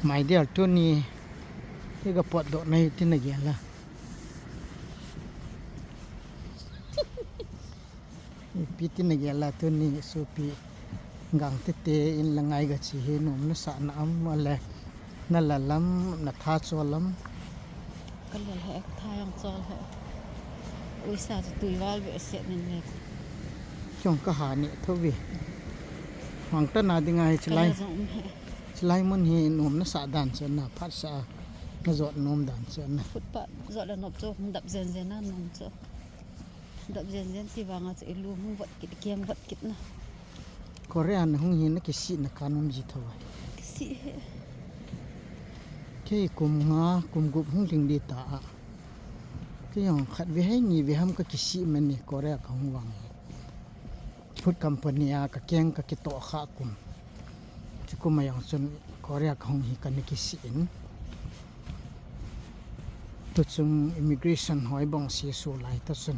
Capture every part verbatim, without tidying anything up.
My dear, tuni hi ka potdoh na hi tina gel a. Ipi tina gel a tuni sopi Gangte te in la ngai ga chi hi nom na sa na am le na la lam na tha cho lam. Ka la he tha yang cho he. Ui sa tu tui val ve se nen le. Kyong ka ha ni tho vi. Hang ta na ding ai chilai. Chilai mun hi nom na sa dan che na phat sa na jot nom dan che na. Footpath jot la nop cho hung dap zen zen na nom cho. Dap zen zen ti vanga chu i lu hung vot kit, i keng vot kit na. Korea na hung hi na kisih na ka nom ji tho ai. Kisih he. Kei kum nga, kum gup hung ding di ta a. Kei jong khat ve hai ni ve ham ka kisih man ni Korea ka hung vang hi. Food company a ka keng ka kitoh kha kum. Chu kum a jong chun Korea ka hung hi ka ni kisih in. Tu chung immigration hoi bong si su lai ta chun.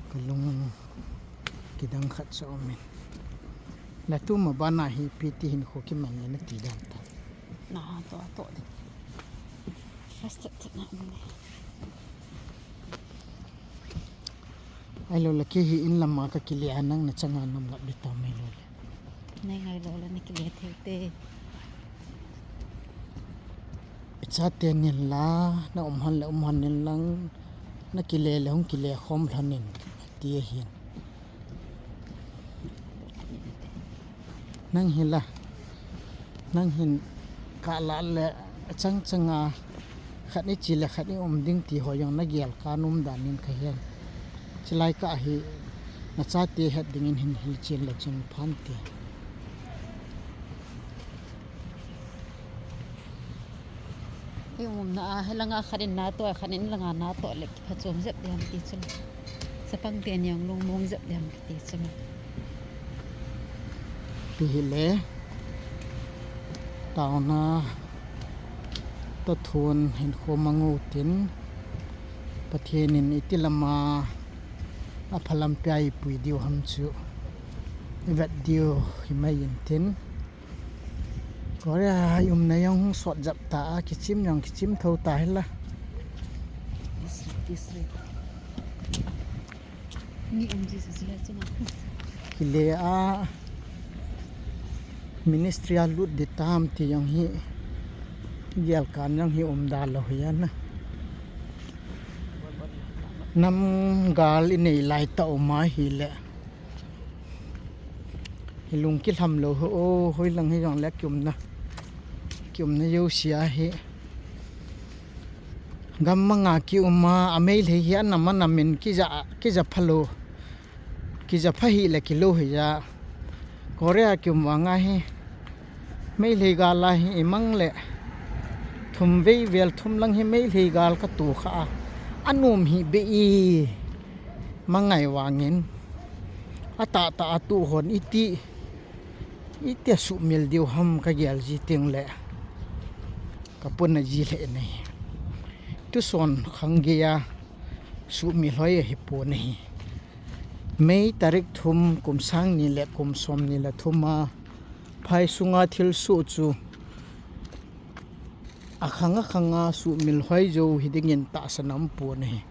Ka lung kidang khat cha um in. La tu ma bana hi piti hin kho ki man le na ti dan ta. Na ha to to de. First te na um de. Ai lo la ke hi in lama ka kile a nang na changa nom lap de ta mai lo le. Nei ngai lo la ni kile thei te. I chate nin la, na um han le um han nin lang, na kile le hung kile khom lhon in, ti ahin. Nang hi la, nang hin ka la le chang chang a, khat ni chi le khat ni um ding ti ho jong na gel ka nom dan in ka hian. Chilai ka hi, na chate het ding in hin hil chin le chin phan ti. Hi umna a, hi langa khat in na to, khat in langa na to le, pha chom jep diam ti chun. Sapang te niang lung mong jep diam ti chun. Pi hi le, tauna, ta thun hin kho mangu tin, Pathian in iti lama, a phalam pia i pui diu ham chu, i vet diu hi mai in tin. Korea i umna jong hung sot jap ta a, kichim jong kichim tho ta hi la. Ni um ji ji la chuna. Kile a ministry a lut di tam ti jong hi gel kan jong hi um da lo hi ana. Nam gal i nei lai ta um a hi le. Hi lung kilham lo ho, o, hoi lang hi jong le kiumna. Kiumna jouse a hi. Gam manga kiuma, a Meitei hi anam anam in kija, kija pha lo. Kija pha hi le kilo hi ja. Korea kium vanga hi. Meitei gal a hi i mang le. Thum vei vel thum lang hi Meitei gal ka tu kha a. Anum hi be i. Mangai vangin. Ata ta a tu hon iti. Iti a sumil diu ham ka gel ji ting le. Ka pun a ji le nei. Tu son khang ge a sumil hoi a hi po nei. May tarik thum kum sang ni le kum som ni le thum a phai sunga thil su chu a khang a khang a sumil hoi jo hi dingin tahsan a um po nei.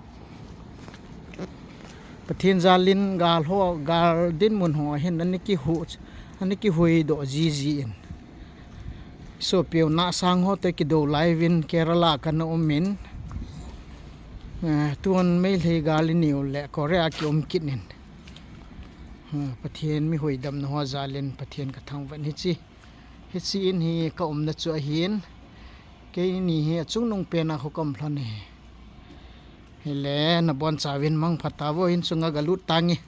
Pathian jalin gal ho, gal dinmun ho hin ani kihu, ani kihui do ji ji in. Sopiu na sang ho te kido lai vin Kerala kana um in. Eh, tuan Meitei gal i niu le Korea kium kit in. Eh, Pathian mi huidamna ho jalin Pathian ka thangvah in hichi. Hichi in hi ka umna chu ahin. Keini hi a chungnung pen a kho ka um lhon hi. Hi le na bon chauvin mangpha ta vo in chunga ga lut tangi.